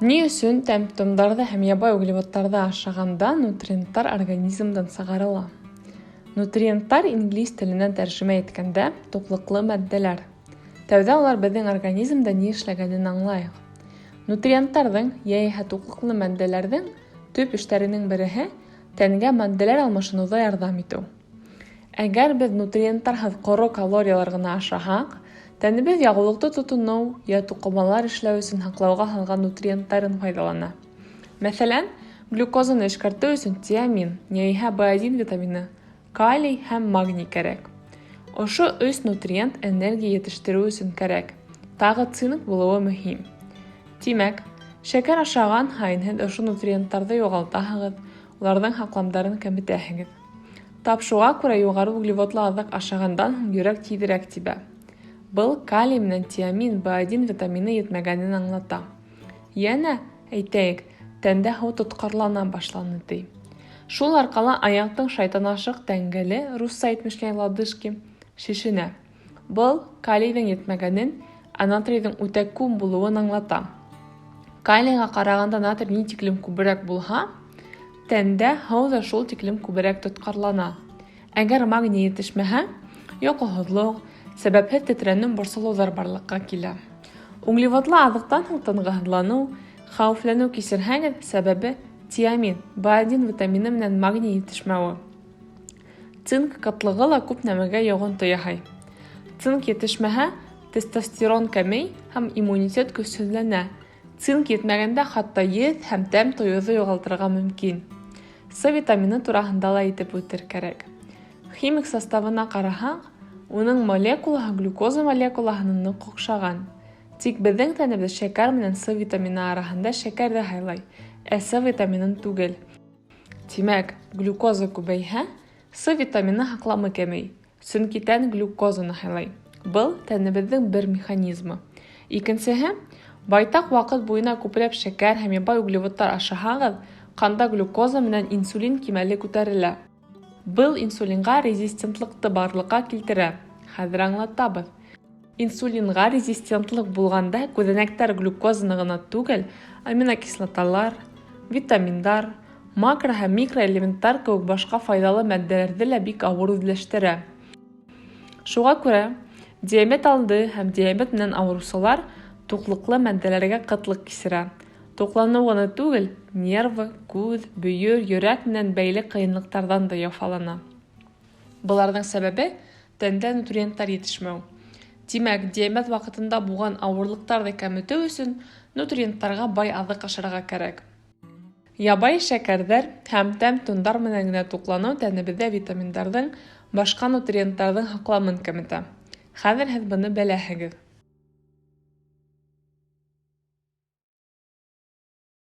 Ни өсөн тәм-томдарҙы һәм ябай углеводтарҙы ашағанда нутриенттар организмдан сығарыла? Нутриенттар инглиз теленән тәржемә иткәндә туҡлыҡлы матдәләр. Тәүҙә улар беҙҙең организмда ни эшләгәнен аңлайыҡ. Нутриенттарҙың йәиһә туҡлыҡлы матдәләрҙең төп эштәренең береһе тәнгә матдәләр алмашыныуҙа ярҙам итеү. Әгәр беҙ нутриенттарһыҙ ҡоро калориялар ғына ашаһаҡ, тәнебеҙ яғыулыҡты тотоноу йә туҡымалар эшләү өсөн һаҡлауға һалған нутриенттарын файҙалана. Мәҫәлән, глюкозаны эшкәртеү өсөн тиамин, йәиһә B1 витамины, калий һәм магний кәрәк. Ошо өс нутриент энергия етештереү өсөн кәрәк. Тағы цинк булыуы мөһим. Тимәк, шәкәр ашаған һайын һеҙ ошо нутриенттарҙы юғалтаһығыҙ, уларҙың һаҡламдарын кәметәһегеҙ. Тап шуға күрә юғары углеводлы аҙыҡ ашағандан һуң йөрәк тиҙерәк тибә. Был калий менән тиамин, B1 витамины етмәгәнен аңлата. Йәнә, әйтәйек, тәндә һыу тотҡарлана башланы ти. Шул арҡала аяҡтың шайтанашыҡ тәңгәле, русса әйтмешләй лодыжки, шешенә. Был калийҙың етмәгәнен, ә натрийҙың үтә күп булыуын аңлата. Калийға ҡарағанда натрий ни тиклем күберәк булһа, тәндә һыу ҙа шул тиклем күберәк тотҡарлана. Әгәр магний етешмәһә, йоҡоһоҙлоҡ, сәбәпһеҙ тетрәнеү, борсолоуҙар барлыҡҡа килә. Углеводлы аҙыҡтан һуң тынғыһыҙланыу, хәүефләнеү кисерһәгеҙ, сәбәбе тиамин, B1 витамины менән магний етешмәүе. Цинк ҡытлығы ла күп нәмәгә йоғонто яһай. Цинк етешмәһә, тестостерон кәмей һәм иммунитет көсһөҙләнә. Цинк етмәгәндә хатта еҫ һәм тәм тойоуҙы юғалтырға мөмкин. С витамины тураһында ла әйтеп үтер кәрәк. Химик составына ҡараһаҡ, уның молекулаһы глюкоза молекулаһына ныҡ оҡшаған. Тик беҙҙең тәнебеҙ шәкәр менән С витамины араһында шәкәрҙе һайлай, ә С витаминын түгел. Тимәк, глюкоза күбәйһә, С витамины һаҡламы кәмей, сөнки тән глюкозаны һайлай. Был тәнебеҙҙең бер механизмы. Икенсеһе, байтаҡ ваҡыт буйына күпләп шәкәр һәм ябай углеводтар ашаһағыҙ, ҡанда глюкоза менән инсулин кимәле күтәрелә. Был инсулинға резистентлыҡты барлыҡҡа килтерә. Хәҙер аңлатабыҙ. Инсулинға резистентлыҡ булғанда күҙәнәктәр глюкозаны ғына түгел, аминокислоталар, витаминдар, макро һәм микроэлементтар кеүек башҡа файҙалы матдәләрҙе лә бик ауыр үҙләштерә. Шуға күрә диабет алды һәм диабет менән ауырыусылар туҡлыҡлы матдәләргә ҡытлыҡ кисерә. Туҡланыу ғына түгел, нервы, күҙ, бөйөр, йөрәк менән бәйле ҡыйынлыҡтарҙан да яфалана. Быларҙың сәбәбе тәндә нутриенттар етешмәү. Тимәк, диабет ваҡытында булған ауырлыҡтарҙы кәметеү өсөн нутриенттарға бай аҙыҡ ашарға кәрәк. Ябай шәкәрҙәр һәм тәм-томдар менән генә туҡланыу тәнебеҙҙә витаминдарҙың, башҡа нутриенттарҙың һаҡламын кәметә. Хәҙер һеҙ быны беләһегеҙ.